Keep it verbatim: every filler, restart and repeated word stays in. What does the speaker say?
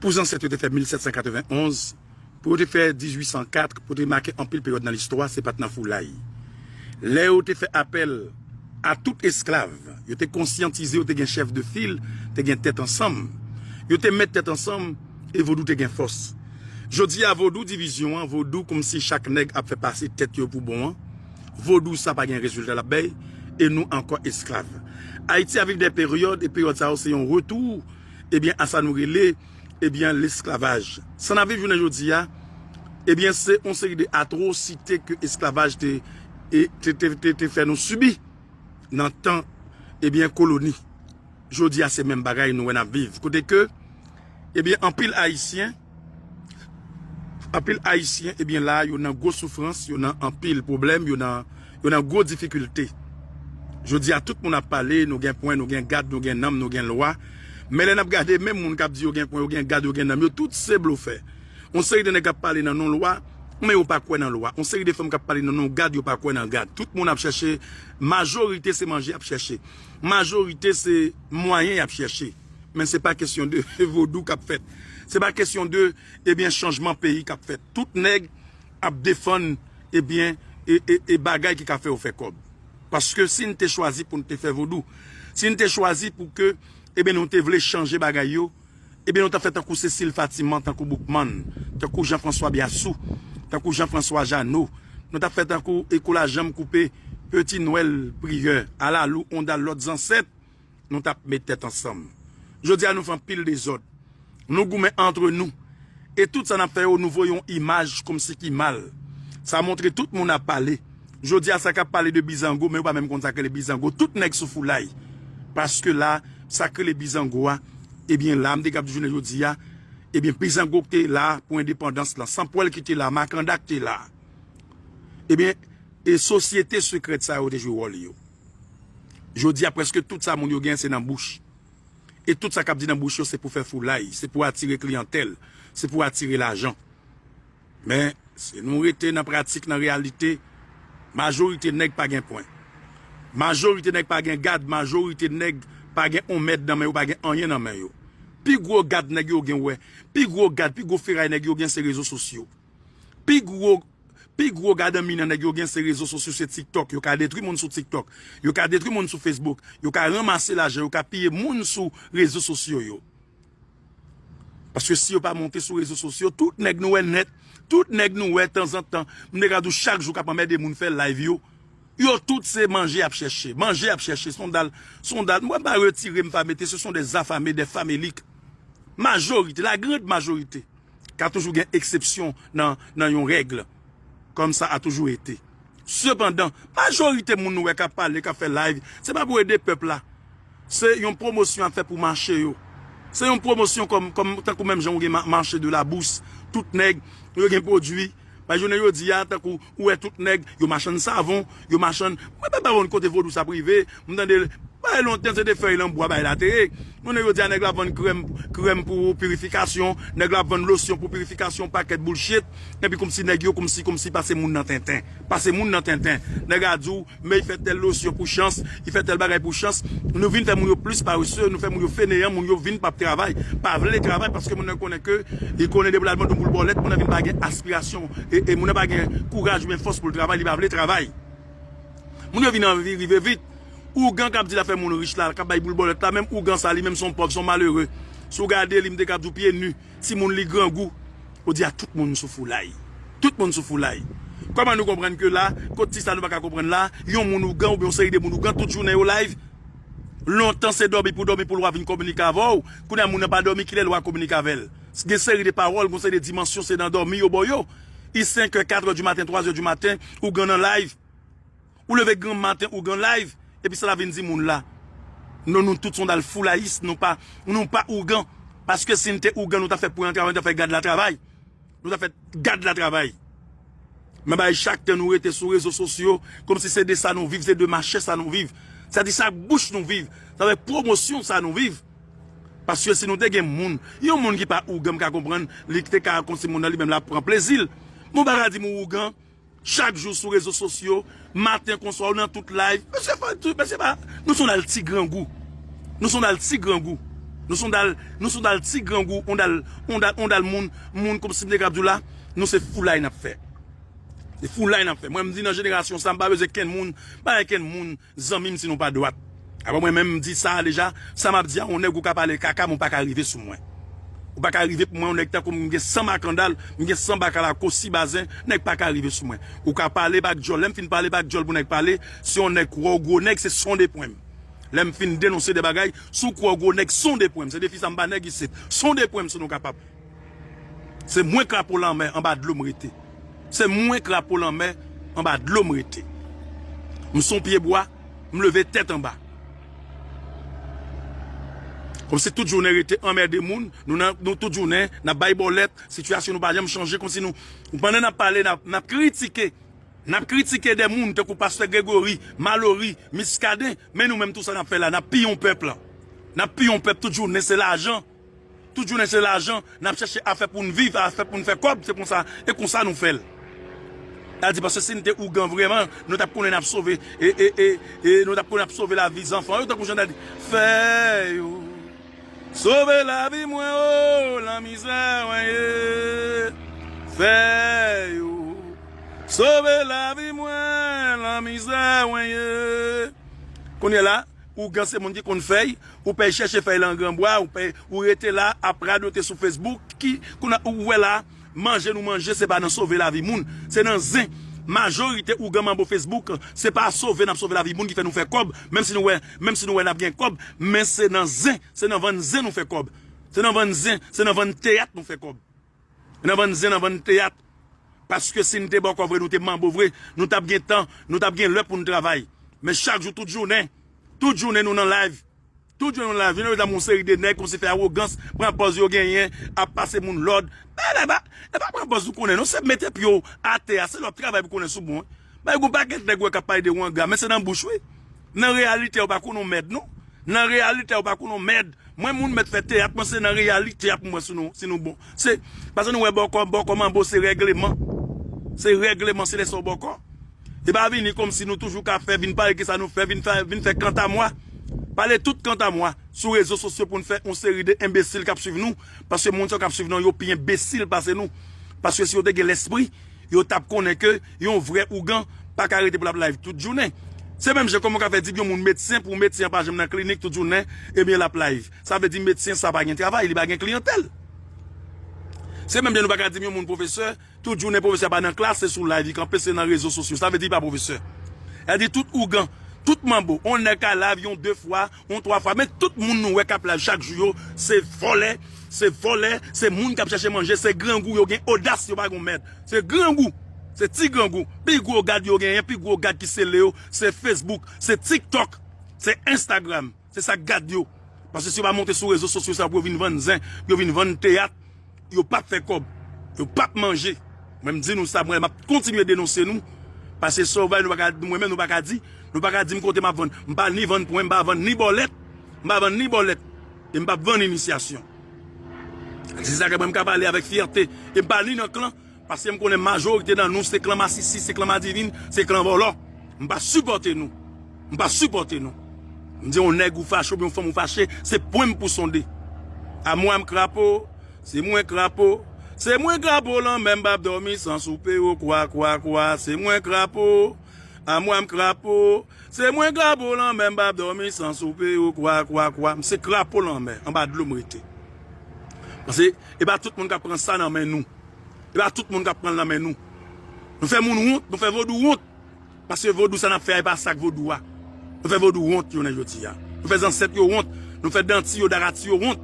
Pou zansèt yo te fè mil sèt san katrevenn onz, pou yo te fè dizuit san kat, pou te make anpil peryòd nan listwa, se pa t nan foulay. Lè yo te fè apèl a tout esklav, yo te konsyantize, yo te gen chèf de fil, te gen tèt ansanm. Yo te met tèt ansanm e vodou te gen fòs. Jodi a, vodou divizyon an, vodou kòmsi chak nèg ap fè pase tèt yo pou bon an, vodou sa pa gen rezilta l ap bay, e nou ankò esklav. Ayiti ap viv de peryòd, e peryòd sa yo se yon retou, ebyen, a sa nou rele, ebyen, lesklavaj. Sa n ap viv jounen jodi a, ebyen, se yon seri de atwosite ke esklavaj te, e, te, te, te, te fè nou sibi nan tan, ebyen, koloni. Jodi a, se menm bagay nou wè n ap viv. Kote ke, ebyen, anpil Ayisyen, anpil Ayisyen, ebyen, la, yo nan gwo soufrans, yo nan anpil pwoblèm, yo nan, yo nan gwo difikilte. Jodi a, tout moun ap pale, nou gen pwen, nou gen gad, nou gen nanm, nou gen lwa. Men lè n ap gade, menm moun k ap di yo gen pwen, yo gen gad, yo gen nanm, yo tout se blofè. Yon seri de nèg k ap pale nan non lwa, men yo pa kwè nan lwa. Yon seri de fanm k ap pale nan non gad, yo pa kwè nan gad. Tout moun ap chèche, majorite se manje y ap chèche. Majorite se mwayen y ap chèche. Men se pa kesyon de vodou k ap fèt. Se pa kesyon de, ebyen, chanjman peyi k ap fèt. Tout nèg ap defann, ebyen, e, e, e bagay ki ka fè yo fè kòb. Paske si n te chwazi pou n te fè vodou, si n te chwazi pou ke, ebyen, nou te vle chanje bagay yo, ebyen, nou t ap fè tankou Cécile Fatiman, tankou Boukman, tankou Jean François Biassou, tankou Jean François Jeannot. Nou t ap fè tankou Ekola Janm Koupe, Petit Noël Prieur, Alalou Ondal, lòt zansèt. Nou t ap met tèt ansanm. Jodi a, nou fè anpil dezòd. Nou goumen antre nou. E tout sa n ap fè yo, nou voye yon imaj kòmsi ki mal. Sa montre tout moun ap pale. Jodi a, sa k ap pale de bizango, men yo pa menm konn sa k rele bizango. Tout nèg sou foulay. Paske la, sa k rele bizango a, ebyen la, m te kab di jounen jodi a, ebyen bizango k te la pou endepandans lan, sanpwèl ki te la, makanda k te la. Ebyen, e sosyete sekrèt sa yo te jwe wòl yo. Jodi a, prèske tout sa moun yo gen, se nan bouch. E tout sa k ap di nan bouch yo, se pou fè foulay, se pou atire kliyantèl, se pou atire lajan. Men, si nou rete nan pratik, nan reyalite, majorite nèg pa gen pwen. Majorite nèg pa gen gad, majorite nèg pa gen on mèd nan men yo, pa gen anyen nan men yo. Pi gwo gad nèg yo gen, wè, pi gwo gad, pi gwo feray nèg yo gen, se rezo sosyo. Pi gwo, pi gwo gad anmi nan nèg yo gen, se rezo sosyo, se TikTok. Yo ka detwi moun sou TikTok. Yo ka detwi moun sou Facebook. Yo ka ranmase lajan, yo ka piye moun sou rezo sosyo yo. Paske si yo pa monte sou rezo sosyo, tout nèg nou wè nèt, tout nèg nou wè tanzantan, m te ka di w chak jou k ap anmède moun fè live yo, yo tout se manje y ap chèche, manje y ap chèche, sondal, sondal, mwen pa retire, m pa mete, ce sont des affamés, des faméliques. Majorite, la grande majorite, ka toujou gen eksepsyon nan, nan yon règ, comme ça a toujours été. Sepandan, majorite moun nou wè k ap pale, k ap fè live, se pa pou ede pèp la. Se yon pwomosyon y ap fè pou mache yo. Se yon pwomosyon kòm, kòm, tankou menm jan ou gen ma-, mache de la bourse. Tout nèg, yo gen pwodui. Pa jounen jodi a, tankou ou wè tout nèg, yo machann savon, yo machann, mwen pa, pa konn kote vodou sa ap rive. M tande, bay lontan se te fèy lanbwa, bay la te ye. Jounen jodi a, nèg la vann krèm, krèm pou pirifikasyon, nèg la vann losyon pou pirifikasyon, pakèt bullshit. Epi kòmsi nèg yo, kòmsi, kòmsi pase moun nan tenten. Pase moun nan tenten. Nèg a di w, men li fè tèl losyon pou chans, li fè tèl bagay pou chans. Nou vin fè moun yo plis parese, nou fè moun yo feneyan, moun yo vin p ap travay, pa vle travay, paske moun nan konnen ke, li konnen depi l al mande yon boul bòlèt, moun nan vin pa gen aspirasyon, e, e moun nan pa gen kouraj oubyen fòs pou l travay, li pa vle travay. Moun yo vin anvi rive vit. Ougan k ap di l ap fè moun rich la, k ap bay boul bòlèt la, menm ougan sa, li menm se yon pòv, se yon malere. Si w gade li, m te ka di w pye ni, timoun li grangou. Jodi a, tout moun sou foulay. Tout moun sou foulay. Kòman nou konprann ke la, kot ti sa nou pa ka konprann la, yon moun ougan oubyen yon seri de moun ougan, tout jounen yo live. Lontan se dòmi pou dòmi pou lwa vin kominike avè w. Kounye a moun nan pa dòmi, kilè lwa kominike avè l? Gen seri de pawòl, gen seri de dimansyon, se nan dòmi yo ba w yo. I senk è, kat è di maten, twa è di maten, ougan nan live. Ou leve granm maten, ougan live, epi sa l ap vin di moun la. Non, nou tout se yon dal foulayis, nou pa, nou pa ougan. Paske si n te ougan, nou ta fè pwen an travay, nou ta fè gad la travay. Nou ta fè gad la travay. Men bay chak tan nou rete sou rezo sosyo, kòmsi se de sa nou viv, se de mache sa nou viv. Sa di sa ak bouch nou viv, sa fè pwomosyon sa nou viv. Paske si nou te gen moun, yon moun ki pa ougan, m ka konprann, li te ka kòmsi moun nan li menm l ap pran plezi l. Bon, pa ka di m ou ougan, chak jou sou rezo sosyo, maten kon swa, ou nan tout live. Mesye, fò, mesye, pa, nou se yon dal ti grangou. Nou se yon dal ti grangou. Nou se yon dal, nou se yon dal ti grangou, yon dal, yon dal, yon dal moun, moun kòmsi m te ka ap di w la, nou se foulay n ap fè. Se foulay n ap fè. Mwen, m di nan jenerasyon sa, m pa bezwen kenn moun, m pa gen kenn moun, zanmi m si nou pa dwat. Apa mwen menm, m di sa a deja, sa m ap di a, yon nèg ou ka pale kaka, men w pa ka rive sou mwen. Ou pa ka rive pou mwen, yon nèg tankou m, m gen san makandal, m gen san bakalako, si bazen, nèg pa ka rive sou mwen. Ou ka pale bak djòl, lè m fin pale bak djòl pou nèg pale, si yon nèg kwè w gwo nèg, se sonde pwen m. Lè m fin denonse de bagay, si w kwè w gwo nèg, sonde pwen m. Se defi sa m ba nèg isit. Sonde pwen m si nou kapab. Se mwen krapo lanmè anba dlo m rete. Se mwen krapo lanmè anba dlo m rete. M se yon pyebwa, m leve tèt anba. Kòmsi tout jounen rete anmède moun, nou nan, nou tout jounen, n ap bay bòlèt, sitiyasyon nou pa janm chanje, kòmsi nou, pandan n ap pale, n ap, n ap kritike, n ap kritike de moun tankou pastè Gregory, Malory, Muscadin, men nou menm tou sa n ap fè la, n ap piye yon pèp la. N ap piye yon pèp tout jounen, se lajan. Tout jounen se lajan, n ap chèche afè pou n viv, afè pou n fè kòb, se konsa, e konsa nou fè l. Sa di, paske si n te ougan vrèman, nou t ap konnen n ap sove, e, e, e, e nou t ap konnen n ap sove lavi zanfan yo, tankou jan n ta di, fè yo sove lavi mwen, o, lan mizè mwen ye. Fè yo sove lavi mwen, lan mizè mwen ye. Kounye la, ougan se moun ki konn fèy, ou pèy chèche fèy lan gran bwa, ou pèy, ou rete la ap radote sou Facebook, ki, kounye a, ou wè la, manje nou manje, se pa nan sove lavi moun, se nan zen. Majorite ougan manbo Facebook, se pa sove n ap sove lavi moun ki fè nou fè kòb, menm si nou wè, menm si nou wè n ap gen kòb, men se nan zen, se nan vann zen nou fè kòb. Se nan vann zen, se nan vann teyat nou fè kòb. Nan vann zen, nan vann teyat. Paske si n te bòkò vre, nou te manbo vre, nou t ap gen tan, nou t ap gen lè pou n travay. Men chak jou, tout jounen, tout jounen nou nan live. Tout jounen nou nan live. Jounen jodi a, yon seri de nèg kòmsi fè awogans, pran pòz yo genyen, ap pase moun lòd. Men nèg pa, nèg pa pran pòz nou konnen, non, se mete pye w atè a, se lè w ap travay pou konnen si w bon. Bay gon pakèt nèg wè k ap pale de wanga, men se nan bouch wi. Nan reyalite a, ou pa konnen yon mèd, non. Nan reyalite a, ou pa konnen yon mèd. Mwen, moun mèt fè teyat, mwen se nan reyalite a pou mwen si nou, si nou bon. Se, paske nou wè bòkò, bòkò manbo, se règleman. Se règleman, se lè sa w bòkò. E pa vini kòmsi nou toujou ka fè, vin pale ki sa nou fè, vin fè, vin fè kantamwa. Pale tout kantamwa sou rezo sosyo pou n fè yon seri de enbesil k ap swiv nou. Paske moun sa yo k ap swiv nou, yo pi enbesil pase nou. Paske si yo te gen lèspri, yo t ap konnen ke yon vrè ougan pa ka rete pou l ap live tout jounen. Se menm jan kòman w ka fè di yon moun medsen pou medsen an pa janm nan klinik tout jounen, ebyen l ap live. Sa vle di medsen sa pa gen travay, li pa gen kliyantèl. Se menm jan nou pa ka di yon moun pwofesè, tout jounen pwofesè a pa nan klas, se sou live li kanpe, se nan rezo sosyo. Sa vle di li pa pwofesè. Sa vle di tout ougan, tout manbo, yon nèg ka live yon de fwa, yon twa fwa, men tout moun nou wè k ap live chak jou yo, se vòlè, se vòlè, se moun k ap chèche manje, se grangou, yo gen odas, yo pa gon mèd. Se grangou, se ti grangou. Pi gwo gad yo genyen, pi gwo gad ki sele yo, se Facebook, se TikTok, se Instagram. Se sa k gad yo. Paske si yo pa monte sou rezo sosyo sa pou yo vin vann zen, pou yo vin vann teyat, yo p ap fè kòb. Yo p ap manje. Mwen m di nou sa, mwen m ap kontinye denonse nou. Paske sa w bay, nou pa ka, mwen menm nou pa ka di, nou pa ka di m kote m ap vann. M pa ni vann pwen, m pa vann ni bòlèt. M pa vann ni bòlèt. E m p ap vann inisyasyon. Se sa ke mwen m ka pale avèk fyète. E m pa ni nan klan. Paske m konnen majorite nan nou se klan masisi, se klan madivin, se klan vòlò. M pa sipòte nou. M pa sipòte nou. M di yon nèg ou fache oubyen yon fanm ou fache, se pwen m pou sonde. A mwen m krapo, se mwen krapo, se mwen krapo lanmè m p ap dòmi san soupe o kwa kwa kwa, se mwen krapo. A mwen m krapo, se mwen krapo lanmè m p ap dòmi san soupe o kwa kwa kwa. M se krapo lanmè, anba dlo m rete. Paske e pa tout moun k ap pran sa nan men nou. E pa tout moun k ap pran l nan men nou. Nou fè moun wont, nou fè vodou wont. Paske vodou sa n ap fè a, e pa sa k vodou a. Nou fè vodou wont jounen jodi a. Nou fè zansèt yo wont. Nou fè danti yo, darati yo wont.